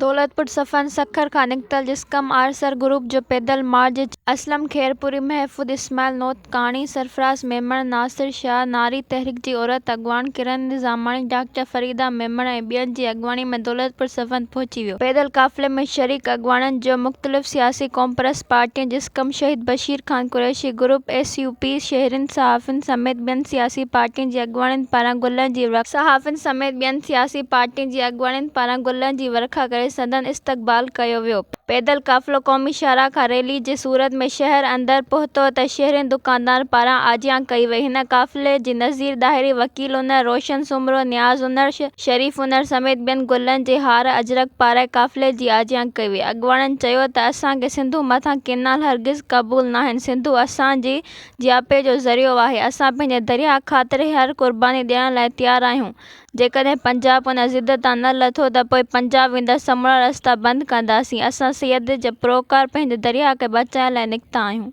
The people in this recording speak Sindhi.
دولتپور صفن سکر کان نڪتل جسقم آريسر گروپ جو پيدل مارچ اسلم خيرپوري، محفوظ اسماعيل نوتڪاڻي، سرفراز ميمڻ، ناصر شاهه، ناري تحريڪ جي عورت اڳواڻ ڪرن نظاماڻي، ڊاڪٽر فريده ميمڻ ۽ ٻين جي اڳواڻي ۾ دولتپور صفن پهچي ويو. پيدل قافلي ۾ شريڪ اڳواڻن جو مختلف سياسي قومپرست پارٽين، جسقم Shaheed Bashir Khan Qureshi group, S U P, شهرين، صحافين سميت ٻين سياسي پارٽين جي اڳواڻن پاران گلن جي صحافين سميت ٻين سياسي پارٽين جي اڳواڻن پاران گلن جي ورکا ڪري سندن استقبال ڪيو ويو. پيدل قافلو قومي شاهراهه کان ريلي جي صورت ۾ شهر اندر پهتو ته شهرين دڪاندارن پاران آجيان ڪئي وئي. هن قافلي جي نذير ڏاهري، وڪيل انڙ، روشن سومرو، نياز انڙ، شريف انڙ سميت ٻين گلن جي هار اجرڪ پارائي قافلي جي آجيان ڪئي وئي. اڳواڻن چيو ته اسان کي سنڌو مٿان ڪينال هرگز قبول ناهن، سنڌو اسان جي جياپي جو ذريعو آهي، اسان پنهنجي درياهه خاطر هر قرباني ڏيڻ لاء تيار آهيون، جيڪڏهن پنجاب ان ضد تان نه لٿو ته پوء پنجاب ويندڙ سمورا رستا بند ڪنداسين، اسان سيد جي پروقار پنهنجي درياهه کي بچائڻ لاء نڪتا آهيون.